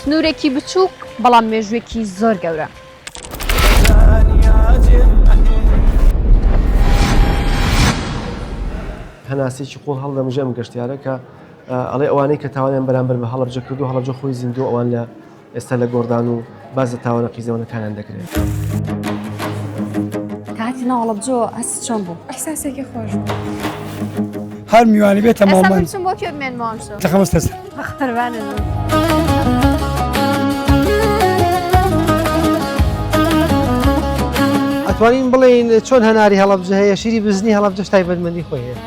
سنوورێکی بچووک بەڵام مێژووێکی زۆر گەورە. هەناسەیەکی قوڵ هەڵدەمژێ ئەم گەشتیارە کە ئەڵێ ئەوانەی کە تاوانیان بەرامبەر بە هەڵەبجە کردو هەڵەبجە خۆی زیندوو ئەوان لە ئێستا لە گۆڕدان و باس لە تاوانە قیزەوەنەکانیان دەکرێت. کە هاتی ناو هەڵەبجەوە هەستت چۆن بوو؟ ئیحساسێکی خۆش بوو. هەر میوانی بێتە ئێستا ماڵمان من بچم بۆ کوێ بمێنمەوە ئەمشەو؟ دەخەمە سەر سەر. قوربانت بم. ئەتوانین بڵێین چۆن هەناری هەڵەبجە هەیە شیری بزنی هەڵەبجەش تایبەتمەندی خۆی هەیە.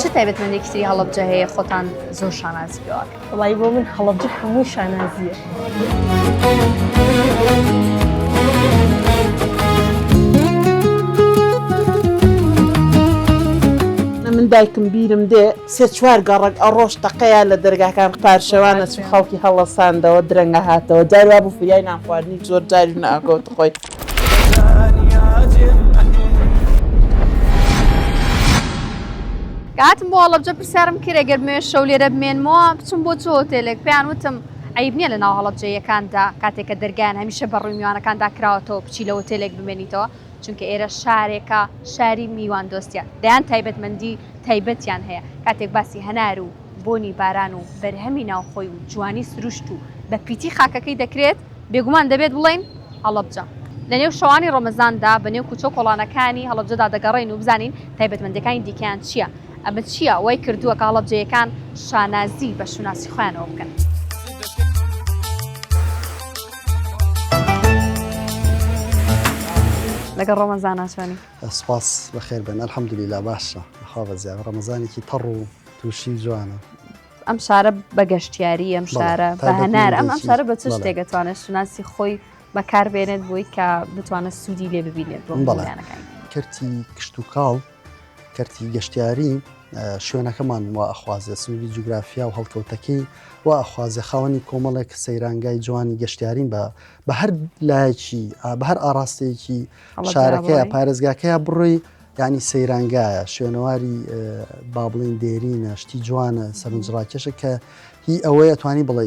چ تایبەتمەندێکی تری هەڵەبجە هەیە خۆتان زۆر شانازی پێوە ئەکەن؟ وەڵایی بۆ من هەڵەبجە هەمووی شانازییە. من دایکم بیرم دێ سێ چوار گەڕەک ئەڕۆشت تەقەیان لە دەرگاکان پارشێوان ئەچوو خەڵکی هەڵەساندەوە درەنگ ئەهاتەوە جاری وابوو فریای نان خواردنی زۆر جاریش نەئەکەوت خۆی. کە هاتم بۆ هەڵەبجە پرسیارم کرد ئەگەر بمەوێت شەو لێرە بمێنمەوە بچم بۆ چ هۆتێلێک پێیان وتم عەیب نییە لە ناو هەڵەبجەییەکاندا کاتێک کە دەرگایان هەمیشە بە ڕووی میوانەکاندا کراوەتەوە بچی لە هۆتێلێک بمێنیتەوە چونکە ئێرە شارێکە شاری میواندۆستیە دەیان تایبەتمەندی تایبەتیان هەیە کاتێک باسی هەنار و بۆنی باران و بەرهەمی ناوخۆی و جوانی سروشت و بە پیتی خاکەکەی دەکرێت بێگومان دەبێت بڵێین هەڵەبجە. لە نێو شەوانی ڕەمەزاندا بە نێو کوچە و کۆڵانەکانی هەڵەبجەدا دەگەڕێین و بزانین تایبەتمەندیەکانی دیکەیان چییە؟ ئەمە چییە وای کردووە کە هەڵەبجەیەکان شانازی بە شوناسی خۆیانەوە بکەن؟ لەگەڵ ڕەمەزانا چۆنی؟ سپاس بەخێر بێن الحمدللە باشە بەخوا بەزیاد ڕەمەزانێکی تەڕ و تووشی و جوانە. ئەم شارە بە گەشتیاری ئەم شارە بە هەنار ئەم ئەم شارە بە چ شتێک دەتوانێت شوناسی خۆی بەکار بێنێت بۆی کە بتوانێت سوودی لێ ببینێت بۆ بەڵێنەکانی کەرتی کشتوکاڵ کەرتی گەشتیاری شوێنەکەمان وا ئەخوازێ سنووری جوگرافیا و هەڵکەوتەکەی وا ئەخوازێ خاوەنی کۆمەڵێک سەیرانگای جوانی گەشتیارین بە بە هەر لایەکی بە هەر ئاراستەیەکی شارەکەیە پارێزگاکەیە بڕۆی ینی سەیرانگایە شوێنەواری با بڵین دێرینە شتی جوانە سەرنجڕاکێشە کە هی ئەوەیە توانی بڵێ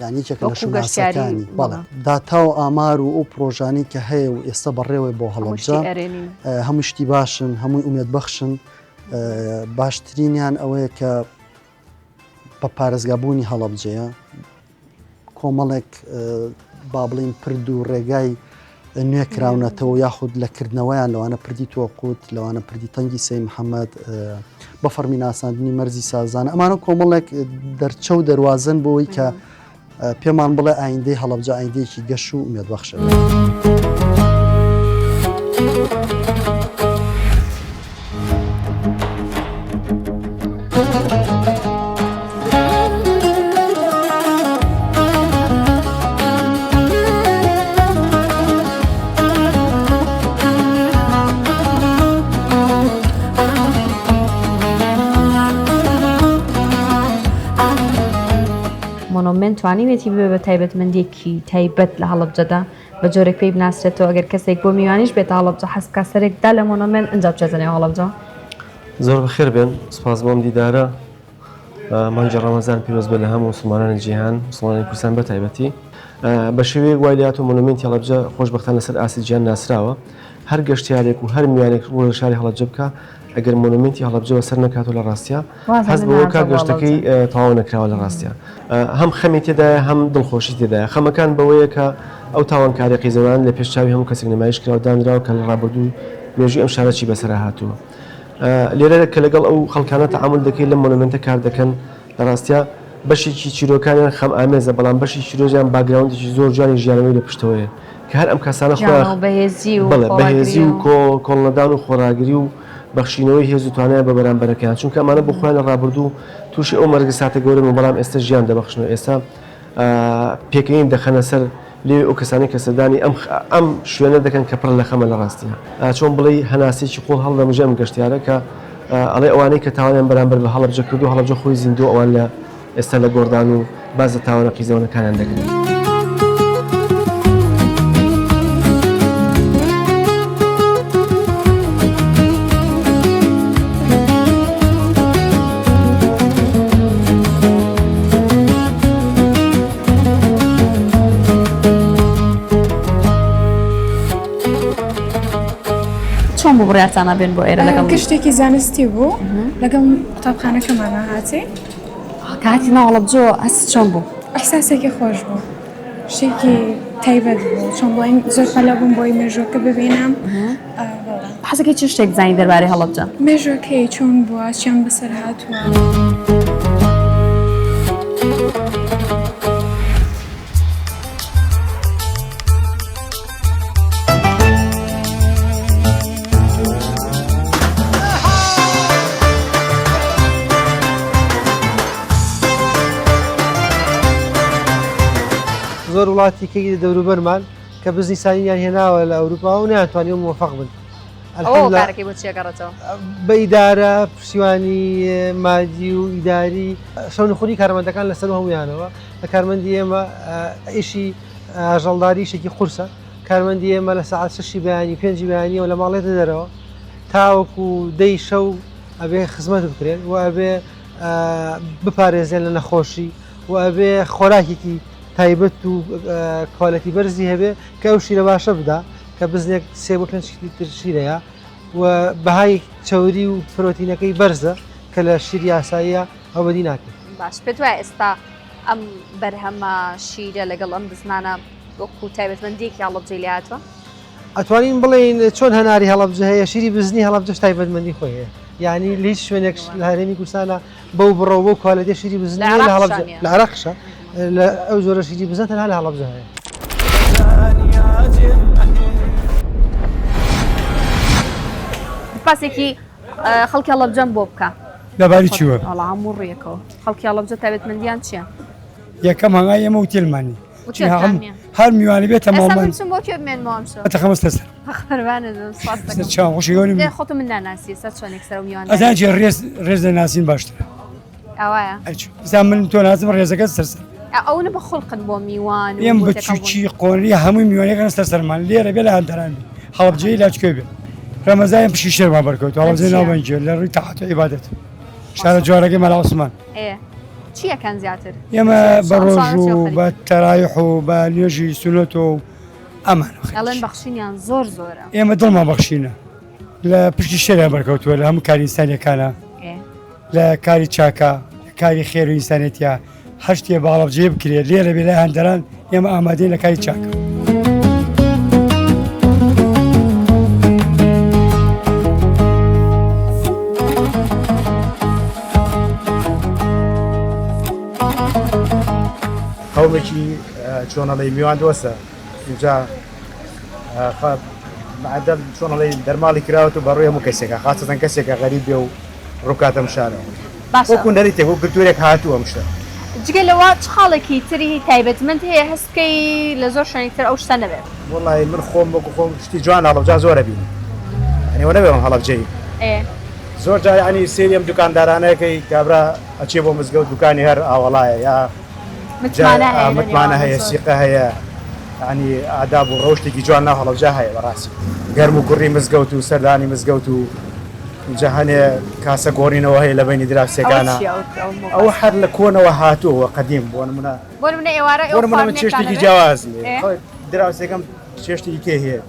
یانی یەکێکە لە شوناسەکانی بەڵێ داتا و ئامار و ئەو پرۆژانەی کە هەیە و ئێستا بەڕێوەی بۆ هەڵەبجە هەموو شتی باشن هەمووی ئومێد بەخشن باشترینیان ئەوەیە کە بە پارێزگابوونی هەڵەبجەیە کۆمەڵێک با بڵین پرد و ڕێگای نوێ کراونەتەوە یاخود لە کردنەوەیان لەوانە پردی تۆقوت لەوانە پردی تەنگی سەی محەممەد بە فەڕمی ناساندنی مەرزی سازانە ئەمانە کۆمەڵێک دەرچە و دەروازن بۆی کە پێمان بڵێ ئایندەی هەڵەبجە ئایندەیەکی گەش و ئومێدبەخشە. مۆنۆمێنت توانیوێتی ببێ بە تایبەتمەندیەکی تایبەت لە هەڵەبجەدا بە جۆرێک پێی بناسرێتەوە ئەگەر کەسێک بۆ میوانیش بێتە هەڵەبجە حەز بکات سەرێک بدا لە مۆنۆمێنت ئینجا بچێتە نێو هەڵەبجە. زۆر بەخێر بێن سوپاس بۆ ئەم دیدارە مانگی ڕەمەزان پیرۆز بێت لە هەموو موسڵمانانی جیهان موسڵمانانی کوردستان بە تایبەتی بە شێوەیەک وای لێهاتووە مۆنۆمێنتی هەڵەبجە خۆشبەختانە لەسەر ئاستی جیهان ناسراوە هەر گەشتیارێک و هەر میوانێک ڕوو لە شاری هەڵەبجە بکا ئەگەر مۆنۆمێنتی هەڵەبجە بەسەر نەکاتەوە لە ڕاستیا هەست بەوە کا گەشتەکەی تەواو نەکراوە لە ڕاستیا هەم خەمی تێدایە هەم دڵخۆشی تێدایە خەمەکان بەوەیە کە ئەو تاوانکاری قیزەوان لە پێش چاوی هەموو کەسێک نمایش کرا و دانراوە کە لە ڕابردوو مێژووی ئەم شارە چی بەسەرا هاتووە لێرە کە لەگەڵ ئەو خەڵکانە تەعامول دەکەی لەم مۆنۆمێنتە کار دەکەن لە ڕاستیا بەشێکی چیرۆکانیان خەم ئامێزە بەڵام بەشی چیرۆژیان background ێکی زۆر جوانی ژیانەوەی لە پشتەوەیە کە هەر ئەم کەسانە خۆیان بەهێزی و بەڵێ بەهێزی و کۆڵنەدان و خۆڕاگری و بەخشینەوەی هێز و توانایان بە بەرامبەرەکەیان چونکە ئەمانە بۆ خۆیان لە ڕابردوو تووشی ئەو مەرگەساتە گەورەن و بەڵام ئێستا ژیان دەبەخشن و ئێستا پێکەنین دەخەنە سەر لێوی ئەو کەسانەی کە سەردانی ئەم ئەم شوێنە دەکەن کە پڕ لە خەمە لە ڕاستیا چۆن بڵێی هەناسەیەکی قوڵ هەڵدەمژێ ئەم گەشتیارە کە ئەڵێ ئەوانەی کە تاوانیان بەرامبەر بە هەڵەبجە کردو هەڵەبجە خۆی زیندوو ئەوان لە ئێستا لە گۆڕدان و باس لە تاوانە قیزەونەکانیان دەکرێت. بوو بڕیارتانا بێن بۆ ئێرە لەگەڵ گەشتێکی زانستی بوو لەگەڵ قوتابخانەکەمانا هاتین. کە هاتی ناو هەڵەبجەوە هەستت چۆن بوو؟ ئیحساسێکی خۆش بوو شتێکی تایبەت بوو چۆن بڵێین زۆر پەلە بووم بۆی مێژووەکە ببینم. حەزەکەی چ شتێک بزانی دەربارەی هەڵەبجە؟ مێژوەکەی چۆن بووە چیان بەسەر هاتووە. زۆر وڵاتی کەی دەوروبەرمان کە بزنی سانینیان هێناوە لە ئەوروپا و نەیانتوانیوە مۆفەق بن. ئەوە هۆکارەکەی بۆ چی ئەگەڕێتەوە؟ بە ئیدارە، پشتیوانی مادی و ئیداری، شەونخونی کارمەندەکان لەسەر هەموویانەوە. لە کارمەندی ئێمە ئیشی ئاژەڵداری ئیشێکی قورسە. کارمەندی ئێمە لە سەعات شەشی بەیانی پێنجی بەیانیەوە لە ماڵ یەتە دەرەوە تاوەکو دەی شەو ئەبێ خزمەت بکرێن و ئەبێ بپارێزێن لە نەخۆشی و ئەبێ خۆراکێکی تایبەت و کوالێتی بەرزی هەبێ کە ئەو شیرە باشە بدا کە بزنێک سێ بۆ پێنج لیتر شیرەیە و بەهای چەوری و پرۆتینەکەی بەرزە کە لە شیری یاساییە ئەو بەدی ناکرێت. باش پێت وایە ئێستا ئەم بەرهەمە شیرە لەگەڵ ئەم بزنانە وەکو تایبەتمەندیەکی هەڵەبجەی لێ هاتووە؟ ئەتوانین بڵێین چۆن هەناری هەڵەبجە هەیە شیری بزنی هەڵەبجەش تایبەتمەندی خۆی هەیە یعنی لە هیچ شوێنێک لە هەرێمی کوردستانە بەو بڕە و بەو کوالێتیە شیری بزن لە لە هەڵەبجە نییە. لە عێراقیشە لە ئەو جۆرە شیری بزن تەنها لە هەڵەبجە هەیە. باسێکی خەڵکی هەڵەبجەم بۆ بکە. لەباری چیوە؟ وەڵا هەموو ڕوویەکەوە خەڵکی هەڵەبجە تایبەتمەندیان چییە؟ یەکەم هەنگاوی ئێمە وتێلمان نییە. هەر میوانی بێتە ماڵمان. ئێستا من بچم بۆ کوێ بمێنمەوە ئەمشەو؟ ئەتەخەمە سەر سەر. قوربانت بم سوپاس دەکەم. سەر چاوم خۆشی گەورەی من. دەی خۆت من ناناسی ئێستا چۆن یەکسەر ئەو میوان ئەزانی چی ڕێز ڕێز لە ناسین باشترە. ئاوایە؟ ئەی چۆن ئێستا من تۆ ناسم ڕێزەکە سەر سەر. ئەونە بە خوڵقن بۆ میوان و ئێم بۆ بە تێکەڵبوون. چوچی قۆنری هەمووی میوانەکان سەر سەرمان لێرە بێ لە هەندەران بێ هەڵەبجەیی لا چکۆی بێ ڕەمەزان پشی شێرمان بەرکەوت هەڵەبجەی چییە؟ ناوبەنگێ لە ڕووی تاعەت و عیبادەت شارە جوانەکەی مەلا عوسمان. ئێ چی ئەکەن زیاتر؟ ئێمە بە ڕۆژ و بە خەریکن؟ تەرایح و بە نوێژی سوننەت و ئەمان و ئەڵێن خەریکی. بەخشینیان زۆر زۆرە. ئێمە دڵمان بەخشینە لە پشتی شێریان بەرکەوتووە لە هەموو کاری ئینسانیەکانە ئێ لە کاری چاکە لە کاری خێر و ئینسانێتیا هەر شتێ بە هەڵەبجەیە بکرێت لێرە بێ لای هەندەران ئێمە ئامادەین لە کاری چاکە. قەومێکی چۆنەڵی میوان دۆستە اینجا مەعدەل چۆنەڵی دەرماڵی کراوەت و بەڕووی هەموو کەسێکە خاستەن کەسێکە غەریب بێ و ڕووکاتە ئەم شارەوە باشە وەکو نەریتێک وەک کلتورێک هاتووە ئەم شتە. جگە لەوە چ خاڵێکی تری تایبەتمەند هەیە هەست بکەی لە زۆر شوێنی تر ئەو شتە نەبێت؟ وەڵای من خۆم وەکو خۆم شتی جوان لە هەڵەبجە زۆر ئەبینم یانی وە نەبێ من هەڵەبجەییم ئێ. زۆر جار یانی سەیری ئەم دوکاندارانەکەی کابرا ئەچێ بۆ مزگەوت دوکانی هەر ئاوەڵایە یا متمانە هەیە لە متمانە نێوان هەیە زۆر. سیقە هەیە یانی ئاداب و ڕەوشتێکی جوان ناو هەڵەبجە هەیە بەڕاستی گەرم و گوڕی مزگەوت و سەردانی مزگەوت و ئینجا هەنێ کاسە گۆڕینەوە هەیە لە بەینی ئەوە دراوسێکانا چییە ئەو ئەو ئەوە باس هەر لە کۆنەوە هاتووە قەدیم بۆ نمونە بۆ نمونە ئێوارە بۆ ئێوە نمونە من خواردنێکتان چێشتێکی ئەبێ جیاوازم ئێ هەیە خەڵک دراوسێکەم چێشتێکی کێ هەیە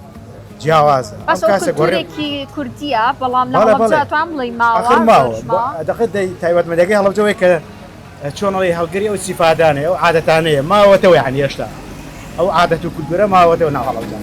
جیاوازە ئەم باشە ئەو کاسە گۆڕێ کولتوورێکی کوردییە بەڵام لە بەڵێ هەڵەبجە بەڵێ ئەتوانم بڵێی ماوە ئاخر ماوە زۆریش ماوە دەقە دەی تایبەتمەندەکەی هەڵەبجەوەی کە چۆن ئەڵێی هەڵگری ئەو سیفادانەیە ئەو عادەتانەیە ماوەتەوە یانی هێشتا ئەو عادەت و کولتوورە ماوەتەوە ناو هەڵەبجە.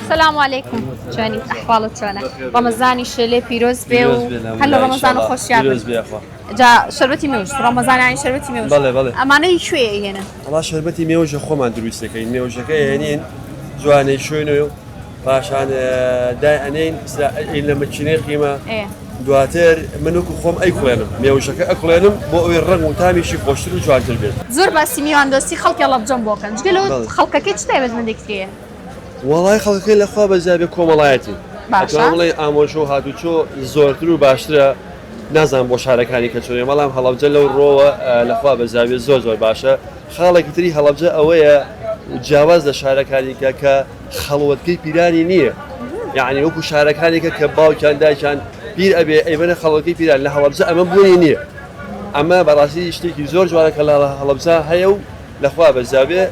سلام علیکم چۆنی ئەحواڵت چۆنە ڕەمەزانی شێلێ پیرۆز بێ و هەر لە ڕەمەزان و خۆشیان جا شەربەتی مێوژ ڕەمەزان یانی شەربەتی مێوژ بەڵێ بەڵێ ئەمانەی کوێ ئەیهێنن؟ وەڵا شەربەتی مێوژە خۆمان دروست دەکەین مێوژەکە ئەیەنین جوانەی شوێن و پاشان دای ئەنین لە مەکینەی قیمە دواتر من وەکو خۆم ئەیکوڵێنم مێوژەکە ئەکوڵێنم بۆ ئەوەی ڕەنگ و تامیشی خۆشتر و جوانتر بێت. زۆر باسی میواندۆستی خەڵکی هەڵەبجەم بۆ کەن جگە لەوە خەڵکەکەی چ تایبەتمەندێکی تری هەیە؟ وەڵای خەڵکەکەی لە خوا بەزیابێ کۆمەڵایەتین باشە. ئەتوانم بڵێی ئامۆژۆ و هاتوچۆ زۆرتر و باشترە نازانم بۆ شارەکانی کە چۆنە بەڵام هەڵەبجە لەو ڕۆوە لە خوا بەزیابێ زۆر زۆر باشە خاڵێکی تری هەڵەبجە ئەوەیە جیاواز لە شارەکانی کە کە خەڵوەتگەی پیرانی نییە یعنی وەکو شارەکانێکە کە باوکیان دایکیان پیر ئەبێ ئەیبەنە خەڵوەتگەی پیران لە هەڵەبجە ئەمە بوونی نییە ئەمە بەڕاستی شتێکی زۆر جوانە کە لە هەڵەبجە هەیە و لەخوا بەزابێ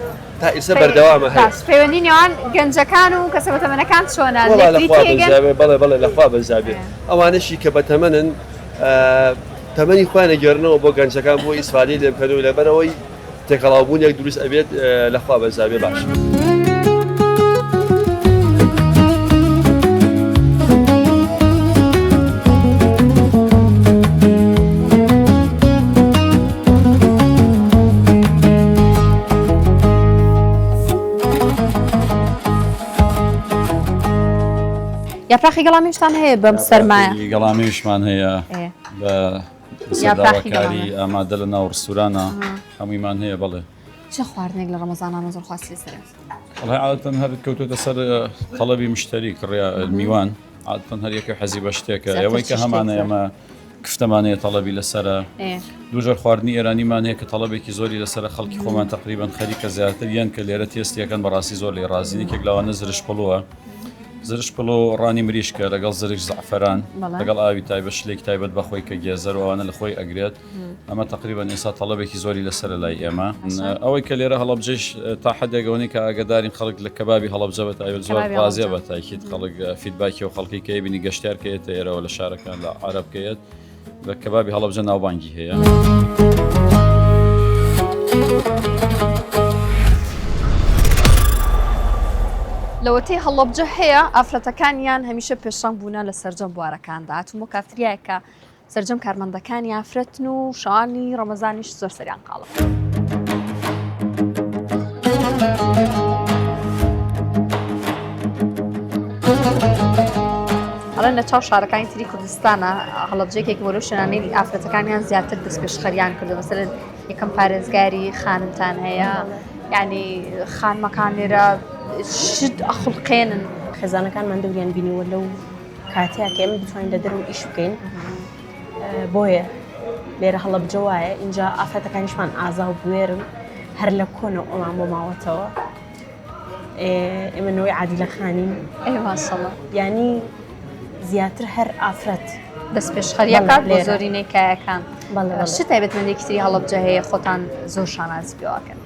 تا ئیسە بەردەوامە هەیە. باش پەیوەندی نێوان گەنجەکان و کەسە بەتەمەنەکان چۆنە؟ وەڵا لەخوا بەزابێ بەڵێ بەڵێ لەخوا بەزابێ ئەوانەشی کە بەتەمەنن تەمەنی خۆیان ئەگێڕنەوە بۆ گەنجەکان بۆ ئیسفادەی لێ بکەن و لەبەرئەوەی تێکەڵاوبوونێک دروست ئەبێت لەخوا بەزابێ باش. یاپراخی گەڵامێشتان هەیە بەم سەرمایە؟ گەڵامێشمان هەیە بە داواکاری ئامادە لە ناو ڕستورانە هەموویمان هەیە بەڵێ. چ خواردنێک لە ڕەمەزانانە زۆر خواستی لەسەرە؟ وەڵای عادەتەن هەر کەوتۆتە سەر تەڵەبی مشتەری کڕیا میوان عادەتەن هەر یەکە حەزی بە شتێکە ئەوەی کە هەمانە ئێمە کفتەمان هەیە تەڵەبی لەسەرە دوو جۆر خواردنی ئێرانیمان هەیە کە تەڵەبێکی زۆری لەسەرە خەڵکی خۆمان تقریبان خەریکە زیاتر یان کە لێرە تێستیەکەن بەڕاستی زۆر لێ ڕازین یەکێک لەوانە زرش پڵووە زرش پڵۆ ڕانی مریشکە لەگەڵ زرش زەعفەران لەگەڵ ئاوی تایبەت شلێکی تایبەت بەخۆی کە گێزەر و ئەوانە لە خۆی ئەگرێت ئەمە تقریبان ئێستا تەڵەبێکی زۆری لەسەرە لای ئێمە ئەوەی کە لێرە هەڵەبجەش تا حدێک ئەوەی کە ئاگدارین خەڵک لە کەبابی هەڵەبجە بە تایبەت زۆر ڕازیە بە تاکیت خەڵک feedback ی و خەڵکی کە بینی گەشتیار کەێتە ئێرەوە لە شارەکان لە عەرەب کەیەت بە کەبابی هەڵەبجە ناوبانگی هەیە. لەوەتەی هەڵەبجە هەیە ئافرەتەکانیان هەمیشە پێشەنگ بوونە لە سەرجەم بوارەکاندا هاتوومە کافتریایەکە سەرجەم کارمەندەکانی ئافرەتن و شەوانی ڕەمەزانیش زۆر سەریان قاڵە. ئەڵێن لە چاو شارەکانی تری کوردستانە هەڵەبجەیەکێک بۆ لەو شوێنانەی ئافرەتەکانیان زیاتر دەستپێشخەریان کردو مەسەلەن یەکەم پارێزگاری خانمتان هەیە یعنی خانمەکان لێرە شت ئەخوڵقێنن. خێزانەکانمان دەوریان بینیوە لەو کاتەیە کە ئێمە بتوانین لە دەرەوە ئیش بکەین بۆیە لێرە هەڵەبجە وایە اینجا ئافرەتەکانیشمان ئازا و بوێرن هەر لە کۆنەوە ئەمان بۆ ماوەتەوە ئێمە نەوەی عادیلە خانین ینی زیاتر هەر ئافرەت دەست پێشخەریەکات بۆ زۆرینەی کایەکان چ تایبەتمەندێکی تری هەڵەبجە هەیە خۆتان زۆر شانازی پێواکەن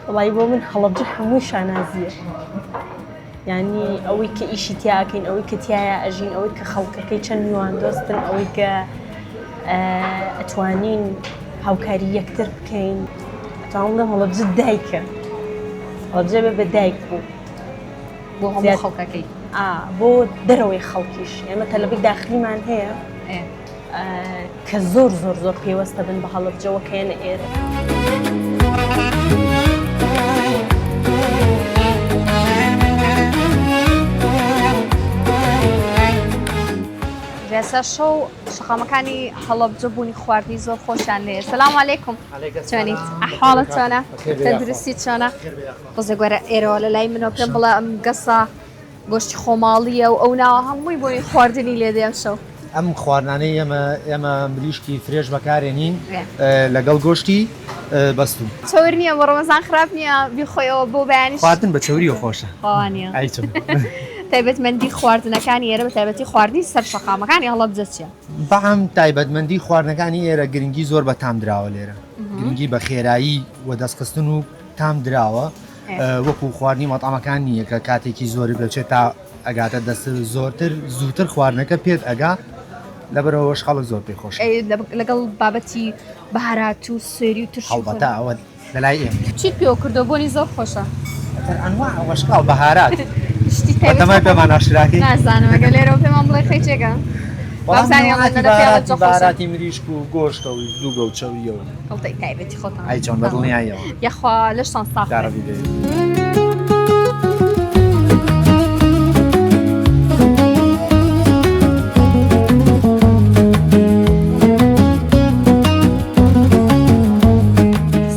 وڵی بۆ من هەڵەبجە هەمووی شانازیە یانی ئەوەی کە ئیشی تیا ئەکەین، ئەوەی کە تیایا ئەژین، ئەوەی کە خەڵکەکەی چەند میواندۆستن، ئەوەی کە ئەتوانین هاوکاری یەکتر بکەین. ئەتوانم بڵێم هەڵەبجە دایکە. هەڵەبجە بێ بە دایک بوو. بۆ هەموو خەڵکەکەی. ئا بۆ دەرەوەی خەڵکیش. ئێمە تەلەبەی داخلیمان هەیە. کە زۆر زۆر زۆر پەیوەستە بن بە هەڵەبجەوە کە یەنە ئێرە. ئێستا شەو شەقامەکانی هەڵەبجە بوونی خواردنی زۆر خۆشیان لێ سلام علیکم چۆنیت ئەحواڵت چۆنە تەندروستی چۆنە قوزە گوەرە ئێرەوە لە لای منەوە پێم بڵێ ئەم گەسە گۆشتی خۆماڵییە و ئەو ناوە هەمووی بۆنی خواردنی لێ دێ ئەمشەو. ئەم خواردنانەی ئێمە ئێمە مریشکی fresh بەکارێنین لەگەڵ گۆشتی بەستوو. چەور نییە بۆ ڕەمەزان خراپ نییە بیخۆیەوە بۆ بەیانیش. خواردن بە چەوریەوە خۆشە. خوا نییە. ئەی چۆن. تایبەتمەندی خواردنەکانی ئێرە بە تایبەتی خواردنی سەر شەقامەکانی هەڵەبجە چییە؟ بەعام تایبەتمەندی خواردنەکانی ئێرە گرنگی زۆر بە تام دراوە لێرە گرنگی بە خێرایی و دەستخستن و تام دراوە وەکو خواردنی مەتعەمەکان نییە کە کاتێکی زۆری دەچێت تا ئەگاتە دەست زۆرتر زووتر خواردنەکە پێت ئەگا لەبەرەوەش خەڵک زۆر پێی خۆش لەگەڵ بابەتی بەهارات و سوێری و ترش هەڵبەتە ئەوە لەلای ئێمە چیت پێوە کردو بۆنی زۆر خۆشە ئەنواع وەشکاڵ بەهارات شتی تایبەت پێمان ئاشکراکەی نازانم ئەگەر لێرەوە پێمان بڵێ خەیچێکە بەهاراتی مریشک و گۆشتە و دووگە و چەوریەوە خەڵتەی تایبەتی خۆتان ئەی چۆن بە دڵنیاییەوە یاخوا لەشتان ساغ بێت. یاڕەبی بێ.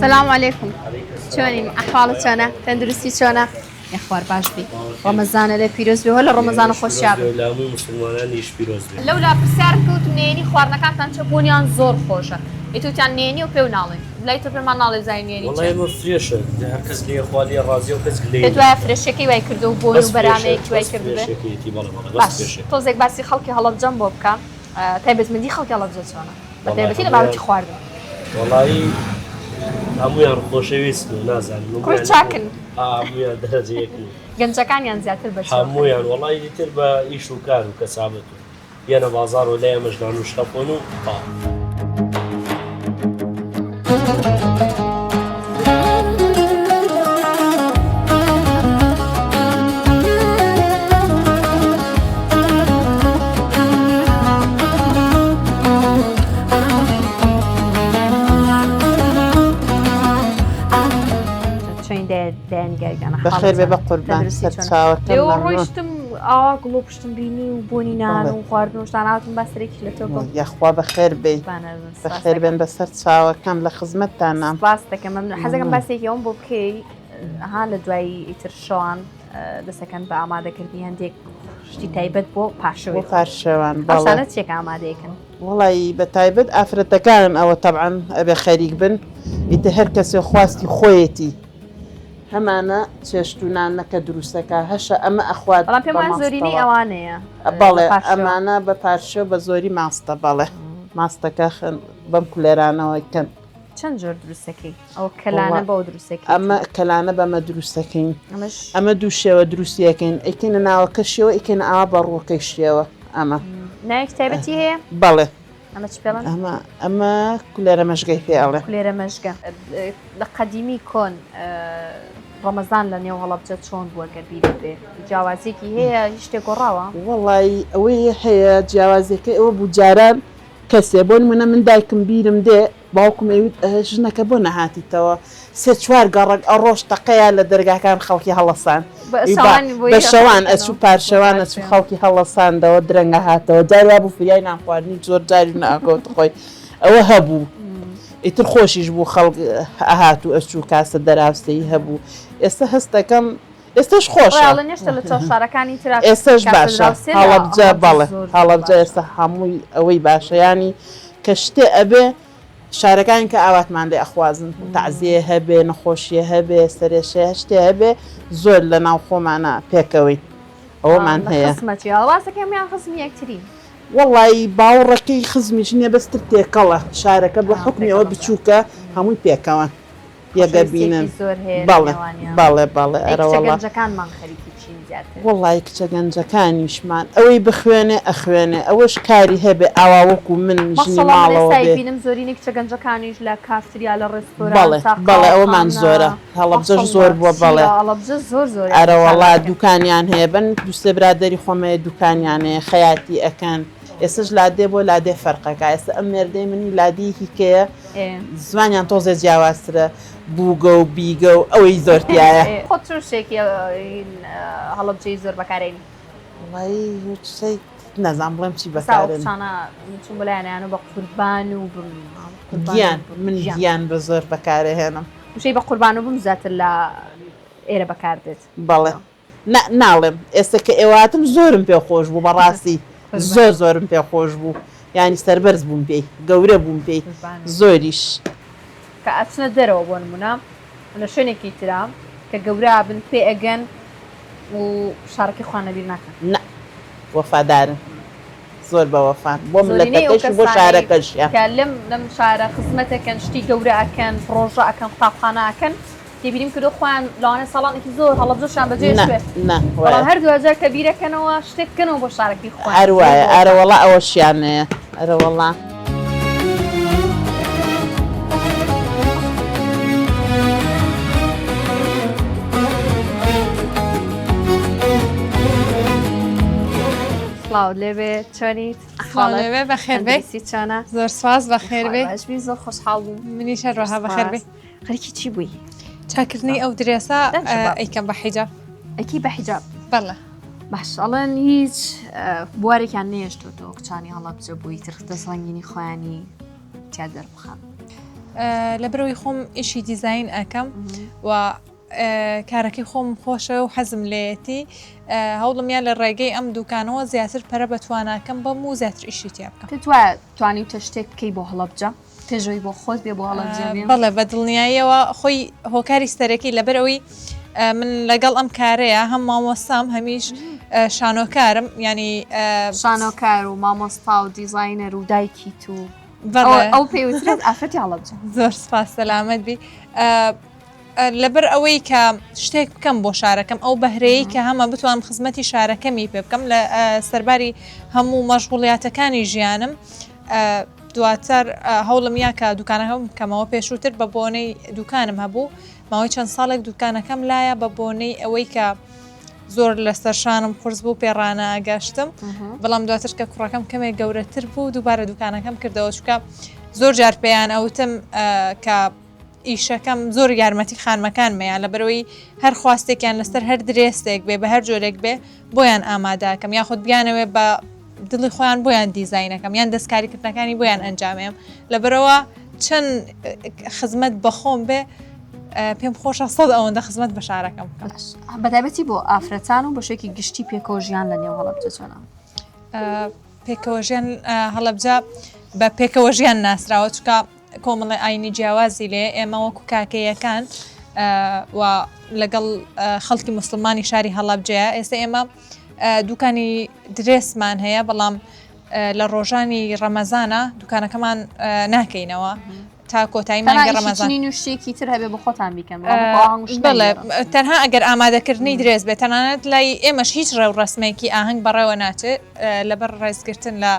سلام علیکم چۆنین ئەحواڵت چۆنە تەندروستی چۆنە یەخوار باش بی ڕەمەزانە لێ پیرۆز بێ لە ڕەمەزانە خۆشیا بن. لە هەموو موسڵمانانیش پیرۆز بێ. لەولا پرسیارم کە وتم نهێنی خواردنەکانتان چە بۆنیان زۆر خۆشە. ئیتر وتیان نهێنیە و پێو ناڵێن لای تۆ پێمان ناڵێ بزانین نهێنی وەڵا چیە. ئێمە fresh ە هەر کەس لێ خوا لێ ڕازیە و کەس گلەیی پێت وایە ناکا. fresh ەکەی وای کردووە و بۆن بەس و fresh ە بەرامەیەکی وای بەس کردبێ؟ fresh ەکەیەتی بەڵێ بەڵێ بەس باش fresh ە. تۆزێک باسی خەڵکی هەڵەبجەم بۆ بکە تایبەتمەندی خەڵکی هەڵەبجە چۆنە بە وەڵای تایبەتی لە هەموویان بابەتی خواردن؟ وەڵایی هەموویان خۆشەویستن و نازانم کوڕی هەموویان چاکن. ئا هەموویان دەرەجە یەکن. گەنجەکانیان زیاتر بە چیەوە خەریکن؟ هەموویان وەڵایی ئیتر بە ئیش و کار و کەسابەت و. یەنە بازاڕ و لای ئێمەش نان و شتە خۆن و تەواو. بەخێربێ بەقوربان سەرچاوەکەم مەمنون. ڕۆیشتم ئاوا گڵۆپ شتم بینی و بۆنی نان و خواردن و شتان هاتم با سەرێکی لە تۆ بکەم. یاخوا بەخێر بێی. بەخێر بێن بەسەر چاوەکەم لە خزمەتتانام. سپاست دەکەم مەمنون. حەزەکەم باسێکی ئەوم بۆ بکەی ها لە دوایی ئیتر شەوان دەسەکەن بە ئامادەکردنی هەندێک شتی تایبەت بۆ پارشێوی بۆ پارشێوان بەڵێ. ئەو شتانە چییە کە ئامادەیەکەن؟ وەڵایی بە تایبەت ئافرەتەکانن ئەوە تەبعەن ئەبێ خەریک بن ئیتر هەر کەسێ خواستی خۆیەتی. هەمانە چێشت و نانەکە دروستەکا هەشە ئەمە ئەخوات بەڵام پێم وایە زۆرینەی ئەوانەیە بەڵێ ئەمانە بە پارشێو بە زۆری ماستە بەڵێ ماستەکە خن بەم کولێرانەوە کەن چەند جۆر دروستەکەی ئەو کەلانە بەوە دروستەکەی ئەمە کەلانە بەمە دروستەکەین ئەمە دوو شێوە دروستیەکەین ئەیکەینە ناوەکە شێوە ئەیکەینە ئاوا بە ڕووەکەی شێوە ئەمە ناوێکی تایبەتی هەیە بەڵێ ئەمە چ پێڵێن؟ ئەمە ئەمە کولێرە مەشگەی پێ ئەڵێن. کولێرە مەشگە. لە قەدیمی کۆن ڕەمەزان لە نێو هەڵەبجە چۆن بووە گەر بیرت بێ؟ جیاوازیەکی هەیە هیچ شتێک گۆڕاوە؟ وەڵایی ئەوەی هەیە جیاوازیەکەی ئەوە بوو جاران کەسێ بۆ نمونە من دایکم بیرم دێ باوکم ئەیوت ئە ژنەکە بۆ نەهاتیتەوە سێ چوار گەڕەک ئەڕۆشت تەقەیا لە دەرگاکان خەڵکی هەڵەسان بە شەوان ئەچوو پارشێوان ئەچوو خەڵکی هەڵەساندەوە درەنگ ئەهاتەوە جار وابوو فریای نان خواردنی زۆر جاریش نەئەکەوت خۆی ئەوە هەبوو ئیتر خۆشیش بوو خەڵک ئەهات و ئەچوو کاسە دەراوسێی هەبوو ئێستا هەست دەکەم ئێستاش خۆشە ئێستاش باشە هەڵەبجە بەڵێ هەڵەبجە ئێستا هەمووی ئەوەی باشە یانی کە شتێ ئەبێ شارەکانی کە ئاواتمان لێ ئەخوازن تەعزیە هەبێ نەخۆشیە هەبێ سەرێشەیە شتێ هەبێ زۆر لە ناو خۆمانە پێکەوەین ئەوەمان هەیە. خزمەتی واسەکەم هەموویان خزمی یەکترین. وەڵایی باوەڕەکەی خزمیش نیە بەس تر تێکەڵە شارەکە بە حوکمی ئەوە بچووکە هەمووی پێکەوەن. یەگە بینن خۆشەویستیەکی زۆر هەیە لە بەڵێ نێوانیان. بەڵێ بەڵێ ئەی کچە ئەرەوەڵا. گەنجەکانمان خەریکی چین زیاتر؟ وەڵایی کچە گەنجەکانیشمان ئەوەی بخوێنێ ئەخوێنێ ئەوەش کاری هەبێ ئاوا وەکو من ژنی ماشەڵا من ماڵەوە ئێستا بێ. ئەیبینم زۆرینەی کچە گەنجەکانیش لە کافتریا لە ڕێستۆرانت بەڵێ تا بەڵێ ئەوەمان قاوەخانە زۆرە هەڵەبجەش ماشەڵا زۆر بووە چییە بەڵێ. هەڵەبجە زۆر زۆریان ئەرەوەڵا چالاکن. دوکانیان هەیە بەن دوو سێ برادەری خۆم هەیە دوکانیان هەیە خەیاتی ئەکەن ئێستەش لادێ بۆ لادێ فەرقەکا ئێستە ئەم مێردەی منی لادێیەکی کەیە زمانیان تۆزێ جیاوازترە بووگە و بیگە و ئەوەی زۆر تیایە. خۆت چۆن شتێکی هەڵەبجەیی زۆر بەکارێنی؟ وەڵایی هیچ شتێک نازانم بڵێم چی ئێستا ئەو بەکارێنم. کچانە من چووم بۆ لایان ئەیانوت بە قوربان و بم قوربان و گیان بم من گیان. گیان بە زۆر بەکارئەهێنم. وشەی بە قوربان و بم زیاتر لە ئێرە بەکاردێت. بەڵێ. نا ناڵێم ئێستا کە ئێوە هاتم زۆرم پێ خۆش بوو بەڕاستی زۆر زۆرم پێ خۆش بوو یانی سەربەرز بووم پێی گەورە بووم پێی زۆریش. کە ئەچنە دەرەوە بۆ نمونە لە شوێنێکی ترا کە گەورە ئەبن پێ ئەگەن و شارەکەی خۆیان لەبیر ناکەن. نا وەفادارن زۆر بە وەفان بۆ زۆرینەی ئەو مللەتەکەش و بۆ کەسانەی شارەکەشیان. کە لەم لەم شارە خزمەت ئەکەن شتی گەورە ئەکەن پڕۆژە ئەکەن قوتابخانە ئەکەن تێبینیم کردوە خۆیان لەوانەیە ساڵانێکی زۆر هەڵەبجەشیان بەجێ نا شوێ نا بەڵام وایە. هەر دواجار کە بیرەکەنەوە شتێک بکەنەوە بۆ شارەکەی خۆیان هەر زۆر وایە بەوەفان. ئەرەوەڵا ئەوەشیان هەیە ئەرەوەڵا. سڵاوت لێبێ چۆنیت؟ سڵاو لێبێ بەخێر بێی. تەندروستی چۆنە؟ زۆر سپاس بەخێر بێی. باش بی زۆر خۆشحاڵ بووم. منیش هەروەها بەخێر بێی. خەریکی چی بووی؟ چاکردنی ئەو درێسە ئەیکەم بە حیجاب. ئەیکەی بە حیجاب؟ بەڵێ. باش ئەڵێن هیچ بوارێکیان نەهێشتۆتەوە کچانی هەڵەبجە بووی تر دەست ڕەنگینی خۆیانی تیا دەربخەن. لەبەرئەوەی خۆم ئیشی دیزاین ئەکەم و کارەکەی خۆم خۆشە و حەزم لێیەتی هەوڵم یا لە ڕێگەی ئەم دوکانەوە زیاتر پەرە بە تواناکەم بەم و زیاتر ئیشی تیا بکەم. پێت وایە توانیوتە شتێک بکەی بۆ هەڵەبجە؟ پێشەوەی بۆ خۆت بێ بۆ هەڵەبجە بێ؟ بەڵێ بە دڵنیاییەوە خۆی هۆکاری سەرەکی لەبەر ئەوەی من لەگەڵ ئەم کارەیە هەم مامۆستام هەمیش شانۆکارم ینی شانۆکار و مامۆستا و دیزینەر و دایکیت و ئەو پێوترێت ئافرەتی هەڵەبجە زۆر سپاس سەلامەت بی. لەبەر ئەوەی کە شتێک بکەم بۆ شارەکەم ئەو بەهرەیەی کە هەمە بتوانم خزمەتی شارەکەمی پێ بکەم لە سەرباری هەموو مەشغوڵیاتەکانی ژیانم دواتر هەوڵم یا کە دوکانەکەم بکەمەوە پێشووتر بە بۆنەی دوکانم هەبوو ماوەی چەند ساڵێک دوکانەکەم لایە بە بۆنەی ئەوەی کە زۆر لەسەر شانم قرس بوو پێڕانە گەشتم بەڵام دواتر کە کوڕەکەم کەمێک گەورەتر بوو دووبارە دوکانەکەم کردەوە چکە زۆر جار پێیان ئەوتم کە ئیشەکەم زۆر یارمەتی خانمەکانمەیان لەبەرەوەی هەر خواستێکیان لەسەر هەر درێسێک بێ بە هەر جۆرێک بێ بۆیان ئامادەکەم یاخود بیانەوێ بە دڵی خۆیان بۆیان دیزینەکەم یان دەستکاریکردنەکانی بۆیان ئەنجامێم لەبەرەوە چەند خزمەت بەخۆم بێ پێم خۆشە سەد ئەوەندە خزمەت بە شارەکەم بکەم بەتایبەتی بۆ ئافرەتان و بەشێکی گشتی پێکەوە ژیان لە نێو هەڵەبجە چۆنە؟ پێکەوە ژیان هەڵەبجە بە پێکەوە ژیان ناسراوە چکە کۆمەڵی ئاینی جیاوازی لێ ئێمە وەکو کاکەیەکان و لەگەڵ خەڵکی مسلمانی شاری هەڵەبجەیە ئێستا ئێمە دوکانی درێسمان هەیە بەڵام لە ڕۆژانی ڕەمەزانە دوکانەکەمان ناکەینەوە تا کۆتایی مانگی ڕەمەزان شتێکی تر هەبێ بۆ خۆتان بیکەن بەڵێ تەنها ئەگەر ئامادەکردنی درێس بێت تەنانەت لای ئێمەش هیچ ڕێوڕەسمێکی ئاهەنگ بەڕێوە ناچێت لەبەر ڕێزگرتن لە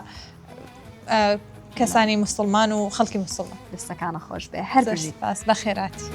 کەسانی موسڵمان و خەڵکی موسڵمان. دەستەکانە خۆش بێ هەر بژیت. پاس بەخێراتی.